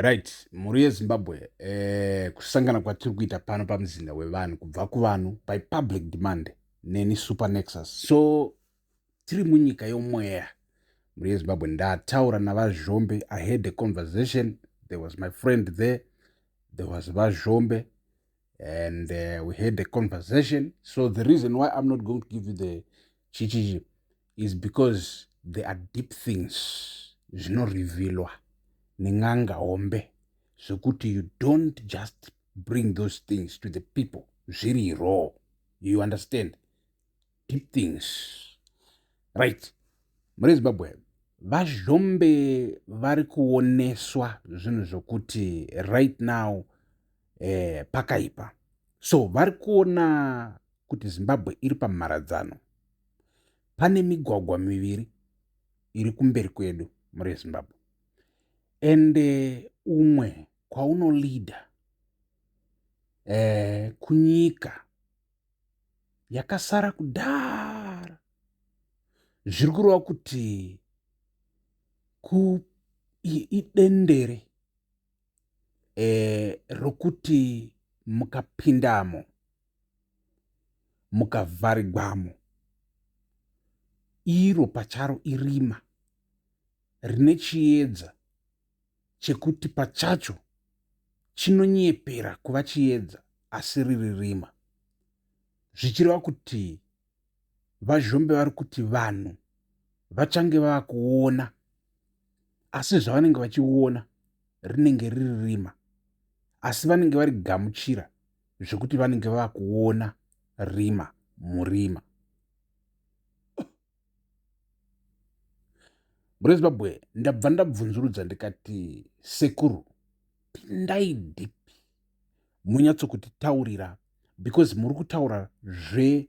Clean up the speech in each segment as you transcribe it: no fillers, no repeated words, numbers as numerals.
Right, mhuri yeZimbabwe, kusangana kwatiri kuita pano pamuzinda wevanhu kubva kuvanhu by public demand neni Super Nexus. So tiri munyika yomweya, mhuri yeZimbabwe. Ndataura naVaZhombe. I had a conversation. There was my friend there, there was VaZhombe, and we had a conversation. So the reason why I'm not going to give you the chichichi is because there are deep things zvinorevealwa nen'anga hombe zvekuti you don't just bring those things to the people zviri raw. You understand? Deep things. Right, muri Zimbabwe, VaZhombe vari kuoneswa zvinhu zvokuti right now pakaipa. So vari kuona kuti Zimbabwe iri pamharadzano, pane migwagwa miviri iri kumberi kwedu, muri Zimbabwe, ende umwe kwaunolida kunyika yakasara kudhara, zviri kureva kuti idendere rokuti mukapindamo, mukavharigwamo, iro pacharo irima rine chiedza chekuti pachacho chinonyepera kuva chiedza asi riri rima, zvichireva kuti VaZhombe vari kuti vanhu vachange vava kuona, asi zvavanenge vachiona rinenge riri rima, asi vanenge vari gamuchira zvekuti vanenge vava kuona rima murima. Mhuri yeZimbabwe, ndabva ndabvunzurudza ndikati, "Sekuru, pindai deep munyatsokutitaurira, because muri kutaura zve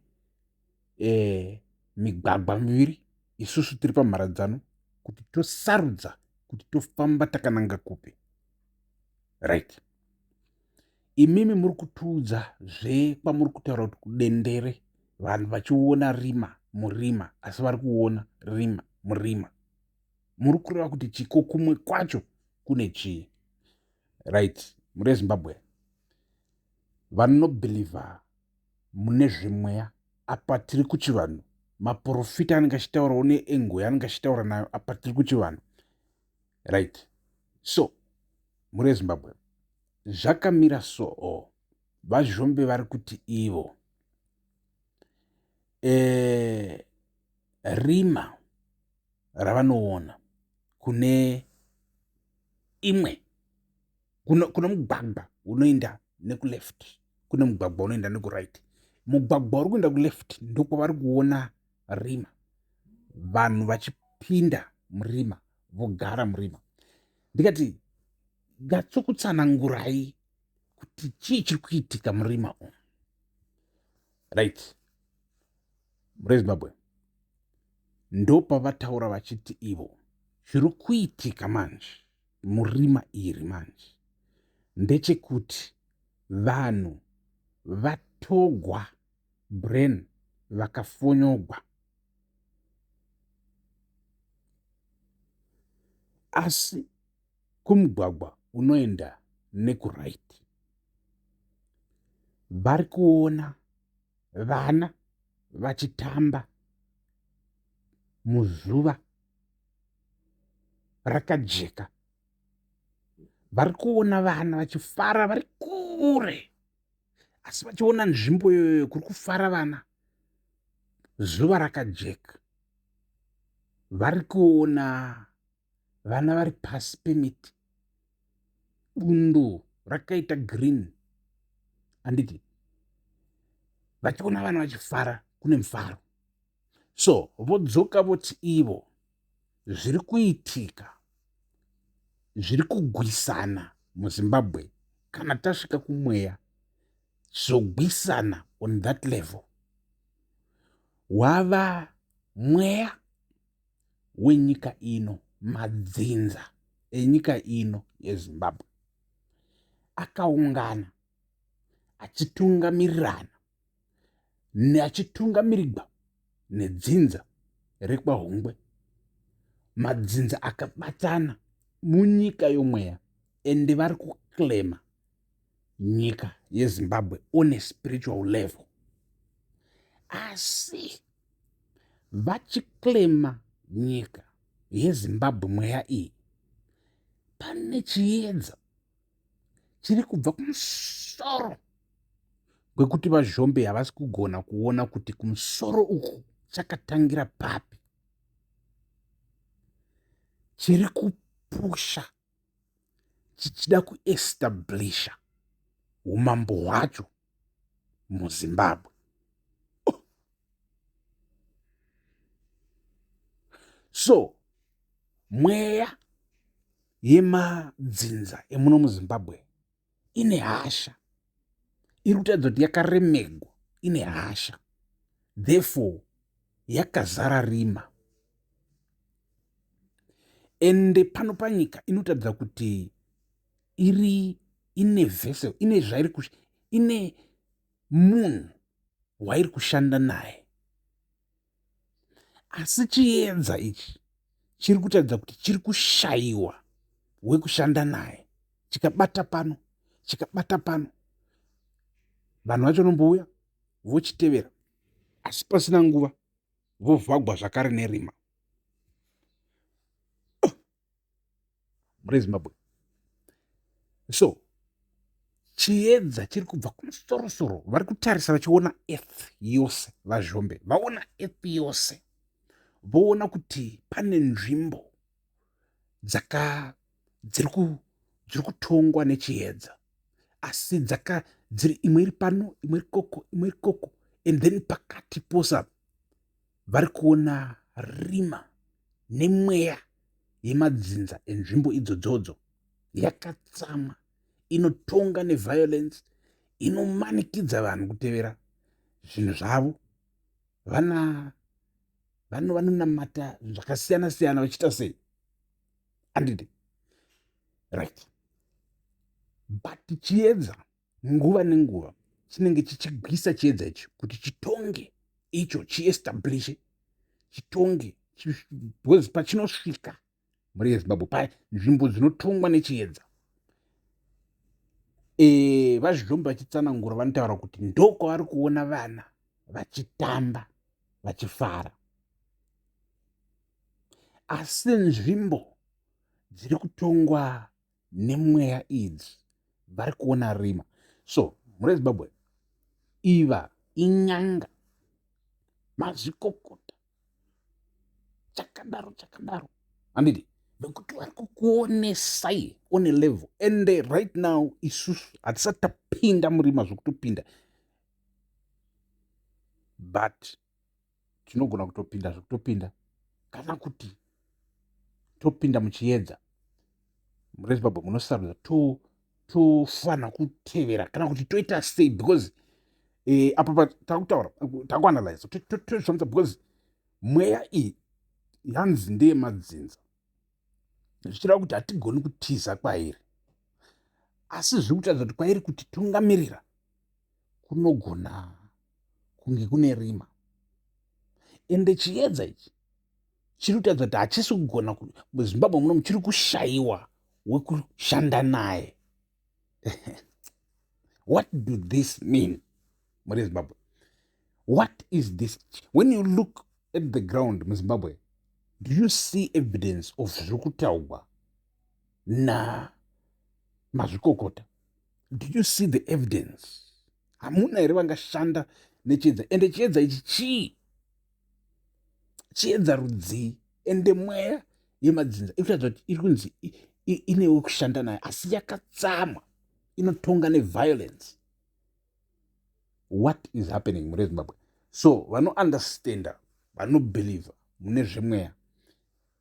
migwagwa miviri, isusu tiri pamharadzano kuti tosarudza kuti tofamba takananga kupi." Right, imimi muri kutiudza zvekwamuri kutaura kuti kudendere, vanhu vachiona rima murima, asi vari kuona rima murima. Muri kureva kuti chiko? Kumwe kwacho kune chii? Right, muri Zimbabwe, vanobhilivha mune zvemweya, apa tiri kuchivanhu. Maprofita anenge achitaurawo neengo yaanenge achitaura nayo, apa tiri kuchivanhu. Right, so muri Zimbabwe, zvakamira so. VaZhombe vari kuti ivo rima ravanoona kune imwe, kune mugwagwa unoenda nekuleft, kune mugwagwa unoenda nekuright. Mugwagwa uri kuenda kuleft ndokwavari kuona rima, vanhu vachipinda murima, vogara murima. Ndikati, "Nyatsokutsanangurai kuti chii chiri kuitika murima umu." Right, mureZimbabwe, ndopavataura vachiti ivo zviri kuitika manje murima iri manje ndechekuti vanhu vatogwa brain, vakafonyogwa, asi kumugwagwa unoenda nekuright vari kuona vana vachitamba muzuva rakajeka, vari kuona vana vachifara vari kure, asi vachiona nzvimbo iyoyo kuri kufara vana zuva rakajeka. Vari kuona vana vari pasi pemiti, bundo rakaita green, handiti? Vachiona vana vachifara, kune mufaro. So vodzoka voti ivo zviri kuitika, zviri kugwisana muZimbabwe, kana tasvika kumweya zvogwisana on that level, wava mweya wenyika ino. Madzinza enyika ino yeZimbabwe akaungana achitungamirirana, achitungamirirwa nedzinza rekwaHungwe. Madzinza akabatana munyika yomweya. Ende vari kuclaima nyika yeZimbabwe on a spiritual level. Asi vachiclaima nyika yeZimbabwe, mweya iyi, pane chiedza chiri kubva kumusoro kwekuti vaZhombe havasi kugona kuona kuti kumusoro uku chakatangira papi, chiri kupusha chichida kuestablisha umambo hwacho muZimbabwe. Oh. So mweya yemadzinza emuno muZimbabwe ine hasha, iri kutaridza kuti yakaremegwa, ine hasha, therefore yakazara rima. Ende pano panyika inotaridza kuti iri ine vessel, ine zvairi, ine munhu wairi kushanda naye. Asi chiedza ichi chiri kutaridza kuti chiri kushayiwa wekushanda naye. Chikabata pano, chikabata pano, vanhu vacho vanombouya vochitevera, asi pasina nguva vovhagwa zvakare nerima. Oh! Mune Zimbabwe, so chiedza chiri kubva kumusorosoro, vari kutarisa vachiona earth yose. VaZhombe vaona earth yose, voona kuti pane nzvimbo dzaka dziri kutongwa nechiedza, asi dzaka dziri imwe iri pano, imwe iri koko, imwe iri koko, and then pakati pose apa vari kuona rima nemweya yemadzinza enzvimbo idzodzodzo yakatsamwa, inotonga neviolence, inomanikidza vanhu kutevera zvinhu zvavo. Vana vanhu vanonamata zvakasiyana siyana vachiita sei, andidi? Right, but chiedza nguva nenguva chinenge chichigwisa chiedza ichi kuti chitonge icho, chiestablishe, chitonge, because pachinosvika, mhuri yeZimbabwe, panzvimbo dzinotongwa nechiedza, vaZhombe vachitsanangura vanotaura kuti ndokwavari kuona vana vachitamba vachifara, asi nzvimbo dziri kutongwa nemweya idzi vari kuona rima. So mhuri yeZimbabwe, iva inyanga, mazvikokota, chakadaro chakadaro, handiti? Vekuti vari kukuonesai on a level. And right now isusu hatisati tapinda murima zvekutopinda, but tinogona kutopinda zvekutopinda kana kuti topinda muchiedza. Mhuri yeZimbabwe, munosarudza, tofanira kutevera kana kuti toita sei? Because apa takutaura, takuanalyze, tozvifambisa, because mweya iyi yanzi ndeyemadzinza, zvichireva kuti hatigoni kutiza kwairi, asi zviri kutaridza kuti kwairi kutitungamirira kunogona kunge kune rima. Ende chiedza ichi chiri kutaridza kuti hachisi kugona muZimbabwe munomu, chiri kushayiwa wekushanda naye. What do this mean, mhuri yeZimbabwe? What is this? When you look at the ground muZimbabwe, do you see evidence of zviri kutaurwa namazvikokota? Do you see the evidence? Hamuna here vangashanda nechiedza? Ende chiedza ichi chii? Chiedza rudzii? Ende mweya yemadzinza ikuratidza kuti iri kunzi ine wekushanda nayo, asi yakatsamwa, inotonga neviolence. What is happening, mhuri yeZimbabwe? So vanounderstanda, vanobelieva mune zvemweya,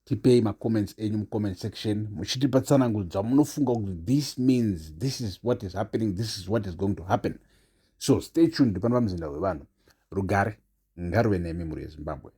tipei macomments enyu mucomment section, muchitipa tsanangudzo dzamunofunga kuti this means this is what is happening, this is what is going to happen. So stay tuned pano paMuzinda Wevanhu. Rugare ngaruve nemi, mhuri yeZimbabwe.